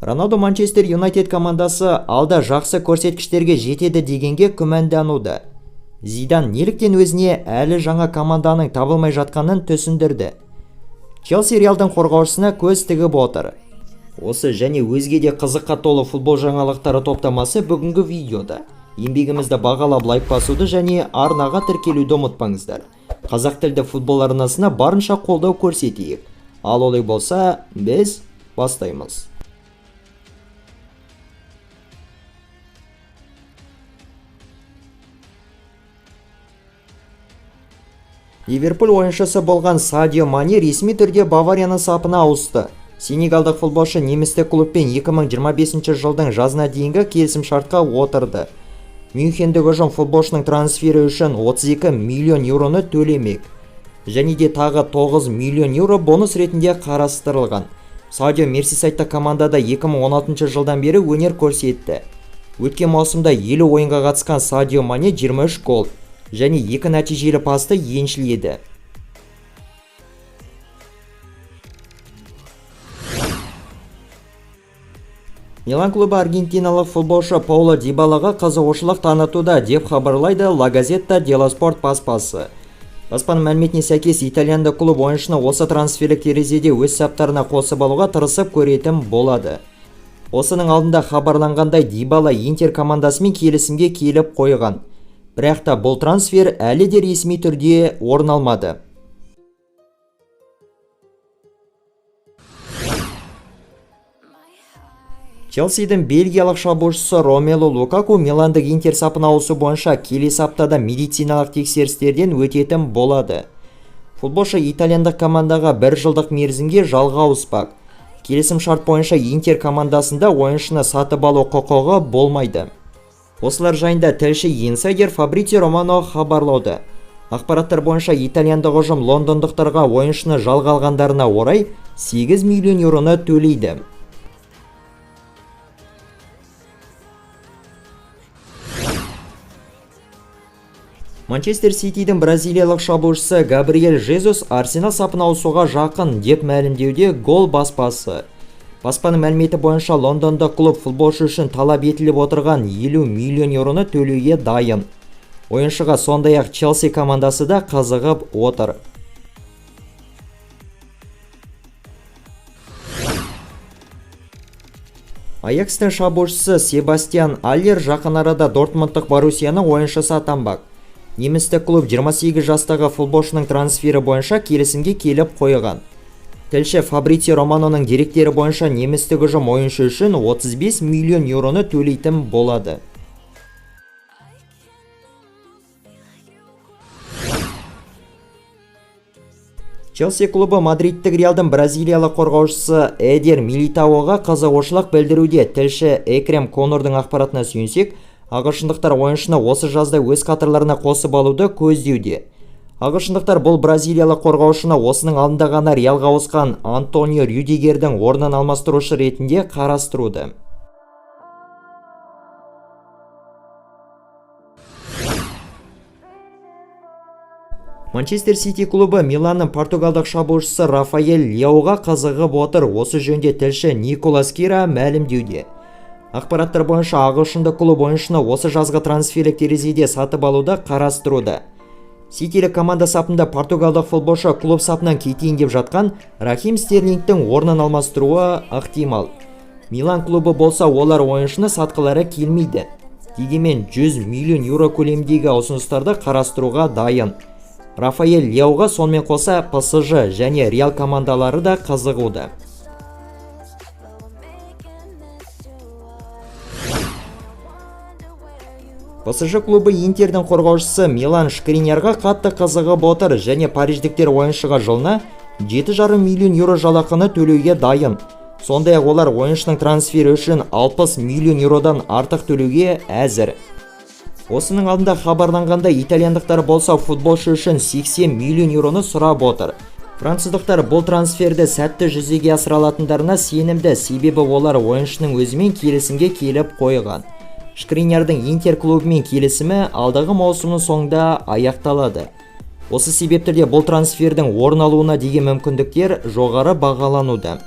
Роналду Манчестер Юнайтед командасы алда жақсы көрсеткіштерге жетеді дегенге күмәндануда. Зидан неліктен өзіне әлі жаңа команданың табылмай жатқанын түсіндірді. Челси Реалдың қорғаушысына көз тігіп отыр. Осы және өзге де қызыққа толы футбол жаңалықтары топтамасы бүгінгі видеода. Еңбегімізді бағалап лайк басуды және арнаға тіркелуді ұмытпаңыздар. Қазақ тілді футбол арнасына барынша қолдау көрсетейік. Ал олай болса, біз бастаймыз. Ливерпуль ойыншысы болған Садио Мане ресми түрде Баварияның сапына ауысты. Сенегалдық футболшы немістік клубпен 2025 жылдың жазына дейінгі келісімшартқа отырды. Мюнхендік ұжым футболшының трансфері үшін 32 миллион еуроны төлемек. Және де тағы 9 миллион еуро бонус ретінде қарастырылған. Садио Мерсисайдтық командада 2016 жылдан бері өнер көрсетті. Өткен маусымда 50 ойынға қатысқан Садио Мане 23 гол және 2 нәтижелі пасты еншіледі. Милан клубы аргентиналық футболшы Пауло Дибалаға қызығушылық танытуда, деп хабарлайды La Gazzetta dello Sport баспасы. Баспаның мәліметіне сәйкес, итальяндық клуб ойыншыны осы трансферлік терезеде өз саптарына қосып алуға тырысып көретін болады. Осының алдында хабарланғандай, Дибала Интер командасымен келісімге келіп қойған. Бірақ та бұл трансфер әлі де ресми түрде орын алмады. Челсидің бельгиялық шабуылшысы Ромелу Лукаку Миландық Интер сапына ауысу бойынша келесі аптада медициналық тексерістерден өтетін болады. Футболшы итальяндық командаға бір жылдық мерзімге жалға ауыспақ. Келісім шарт бойынша Интер командасында ойыншыны сатып алу құқығы болмайды. Осылар жайында тілші инсайдер Фабрицио Романо хабарлауда. Ақпараттар бойынша итальяндық ұжым лондондықтарға ойыншыны жалға алғандарына орай 8 миллион еуроны төлейді. Манчестер Ситидің бразилиялық шабуылшысы Габриэль Жезус Арсенал сапына ауысуға жақын, деп мәлімдеуде гол баспасы. Баспаның мәліметі бойынша лондондық клуб футболшы үшін талап етіліп отырған 50 миллион еуроны төлеуге дайын. Ойыншыға сондай-ақ Челси командасы да қызығып отыр. Аякстың шабуылшысы Себастьян Аллер жақын арада Дортмундтық Боруссияның ойыншысы атанбақ. Немістік клуб 28 жастағы футболшының трансфері бойынша келісімге келіп қойған. Тілші Фабрицио Романоның деректері бойынша немістік ұжым ойыншы үшін 35 миллион еуроны төлейтін болады. Челси клубы мадридтік Реалдың бразилиялық қорғаушысы Эдер Милитаоға қызығушылық білдіруде. Тілші Экрем Конордың ақпаратына сүйенсек, ағылшындықтар ойыншыны осы жазда өз қатарларына қосып алуды көздеуде. Ағылшындықтар бұл бразилиялық қорғаушыны осының алдында ғана Реалға ауысқан Антонио Рюдигердің орнын алмастырушы ретінде қарастыруда. Манчестер Сити клубы Миланның португалдық шабуылшысы Рафаэль Леауға қызығып отыр. Осы жөнінде тілші Николас Кира мәлімдеуде. Ақпараттар бойынша ағылшындық клуб ойыншыны осы жазғы трансферлік терезеде сатып алуды қарастыруда. Ситилік команда сапында португалдық футболшы клуб сапынан кетейін деп жатқан Рахим Стерлингтің орнын алмастыруы ықтимал. Милан клубы болса, олар ойыншыны сатқылары келмейді. Дегенмен 100 миллион еуро көлеміндегі ұсыныстарды қарастыруға дайын. Рафаэль Леауға сонымен қоса ПСЖ және Реал командалары да қызығуда. ПСЖ клубы Интердің қорғаушысы Милан Шкриньярға қатты қызығып отыр және париждіктер ойыншыға жылына 7,5 миллион еуро жалақыны төлеуге дайын. Сондай-ақ олар ойыншының трансфері үшін 60 миллион еуродан артық төлеуге әзір. Осының алдында хабарланғандай, итальяндықтар болса футболшы үшін 80 миллион еуроны сұрап отыр. Француздықтар бұл трансферді сәтті жүзеге асыра алатындарына сенімді, себебі олар ойыншының өзімен келісімге келіп қойған. Шкриньярдың Интер клубымен келісімі алдағы маусымның соңында аяқталады. Осы себепті де бұл трансфердің орын алуына деген мүмкіндіктер жоғары бағалануда.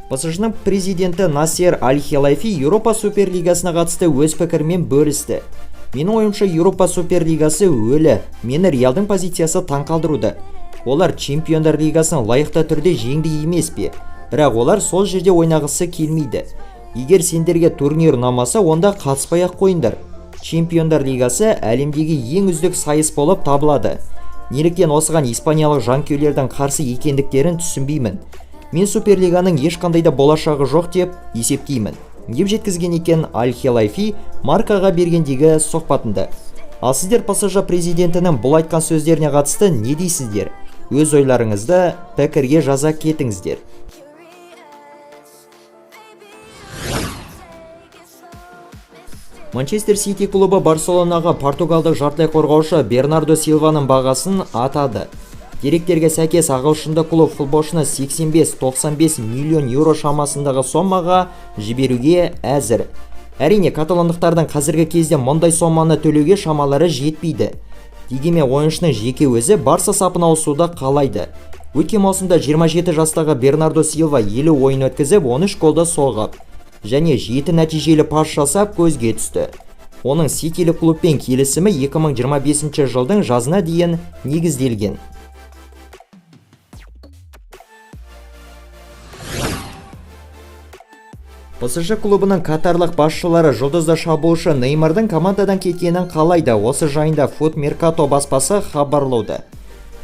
ПСЖ-ның президенті Насер Аль-Хелайфи Еуропа Суперлигасына қатысты өз пікірімен бөлісті. Менің ойымша, Еуропа Суперлигасы өлі. Мені Реалдың позициясы таңқалдыруда. Олар Чемпиондар Лигасын лайықты түрде жеңді емес пе? Бірақ олар сол жерде ойнағысы келмейді. Егер сендерге турнир ұнамаса, онда қатыспай-ақ қойыңдар. Чемпиондар Лигасы әлемдегі ең үздік сайыс болып табылады. Неліктен осыған испаниялық жанкүйерлердің қарсы екендіктерін түсінбеймін. Мен Суперлиганың ешқандай да болашағы жоқ деп есептеймін, деп жеткізген екен Аль-Хелайфи Маркаға бергендегі сұхбатында. Ал сіздер ПСЖ президентінің бұл айтқан сөздеріне қатысты не дейсіздер? Өз ойларыңызды пікірге жаза кетіңіздер. Манчестер Сити клубы Барселонаға португалдық жартылай қорғаушы Бернардо Силваның бағасын атады. Деректерге сәйкес, ағылшынды клуб футболшыны 85-95 миллион еуро шамасындағы сомаға жіберуге әзір. Әрине, каталондықтардың қазіргі кезде мұндай соманы төлеуге шамалары жетпейді. Дегенмен ойыншының жеке өзі Барса сапына ауысуды қалайды. Өткен маусымда 27 жастағы Бернардо Силва 50 ойын өткізіп, 13 голды соғып және 7 нәтижелі пас жасап көзге түсті. Оның Ситилік клубпен келісімі 2025 жылдың жазына дейін негізделген. ПСЖ клубының катарлық басшылары жұлдызды шабуылшы Неймардың командадан кеткенін қалайды. Осы жайында Фут Меркато баспасы хабарлауда.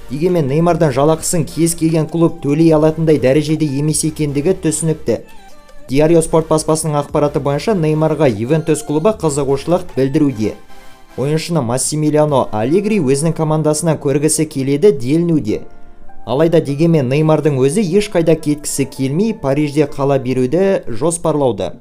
Дегенмен Неймардың жалақысын кез келген клуб төлей алатындай дәрежеде емес екендігі түсінікті. Диарио Спорт баспасының ақпараты бойынша, Неймарға Ювентус клубы қызығушылық білдіруде. Ойыншыны Массимилиано Аллегри өзінің командасынан көргісі келеді делінуде. Алайда дегенмен Неймардың өзі ешқайда кеткісі келмей, Парижде қала беруді жоспарлауда.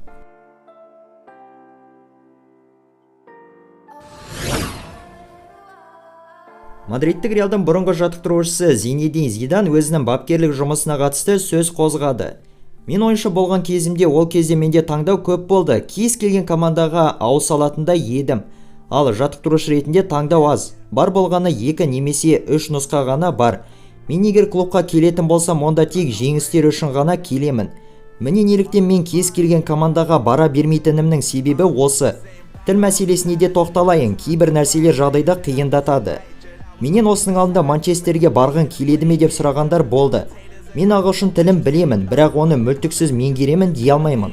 Мадридтік Реалдың бұрынғы жаттықтырушысы Зинедин Зидан өзінің бапкерлік жұмысына қатысты сөз қозғады. Мен ойыншы болған кезімде, ол кезде менде таңдау көп болды. Кез келген командаға ауыса алатындай едім. Ал жаттықтырушы ретінде таңдау аз. Бар болғаны 2 немесе 3 нұсқа ғана бар. Мен егер клубқа келетін болсам, онда тек жеңістер үшін ғана келемін. Міне неліктен мен кез келген командаға бара бермейтінімнің себебі осы. Тіл мәселесіне де тоқталайын, кейбір нәрселер жағдайды қиындатады. Менен осының алдында Манчестерге барғың келеді ме деп сұрағандар болды. Мен ағылшын тілін білемін, бірақ оны мүлтіксіз меңгеремін дей алмаймын.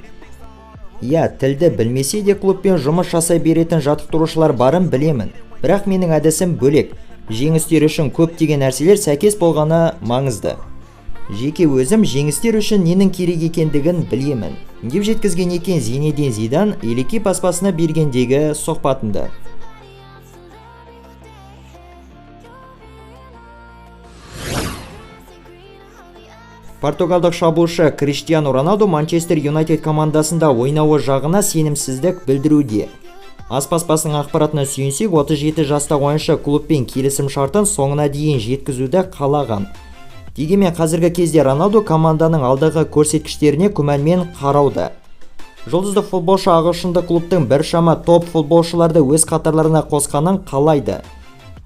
Иә, тілді білмесе де клубпен жұмыс жасай беретін жаттықтырушылар барын білемін. Бірақ менің әдісім бөлек. Жеңістер үшін көптеген нәрселер сәйкес болғаны маңызды. Жеке өзім жеңістер үшін ненің керек екендігін білемін, деп жеткізген екен Зинедин Зидан Элекип баспасына бергендегі сұхбатында. Португалдық шабуылшы Криштиану Роналду Манчестер Юнайтед командасында ойнауы жағына сенімсіздік білдіруде. Ас баспасының ақпаратына сүйенсек, 37 жастағы ойыншы клубпен келісім шартын соңына дейін жеткізуді қалаған. Дегенмен қазіргі кезде Роналду команданың алдағы көрсеткіштеріне күмәнмен қарауда. Жұлдызды футболшы ағылшынды клубтың біршама топ футболшыларды өз қатарларына қосқанын қалайды.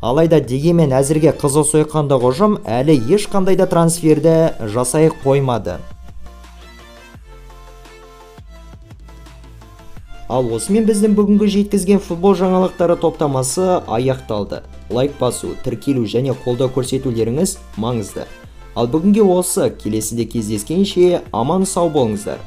Алайда дегенмен әзірге қызыл сойқандық ұжым әлі ешқандай да трансферді жасай қоймады. Ал осымен біздің бүгінгі жеткізген футбол жаңалықтары топтамасы аяқталды. Лайк басу, тіркелу және қолдау көрсетулеріңіз маңызды. Ал бүгінге осы, келесіде кездескенше аман сау болыңыздар.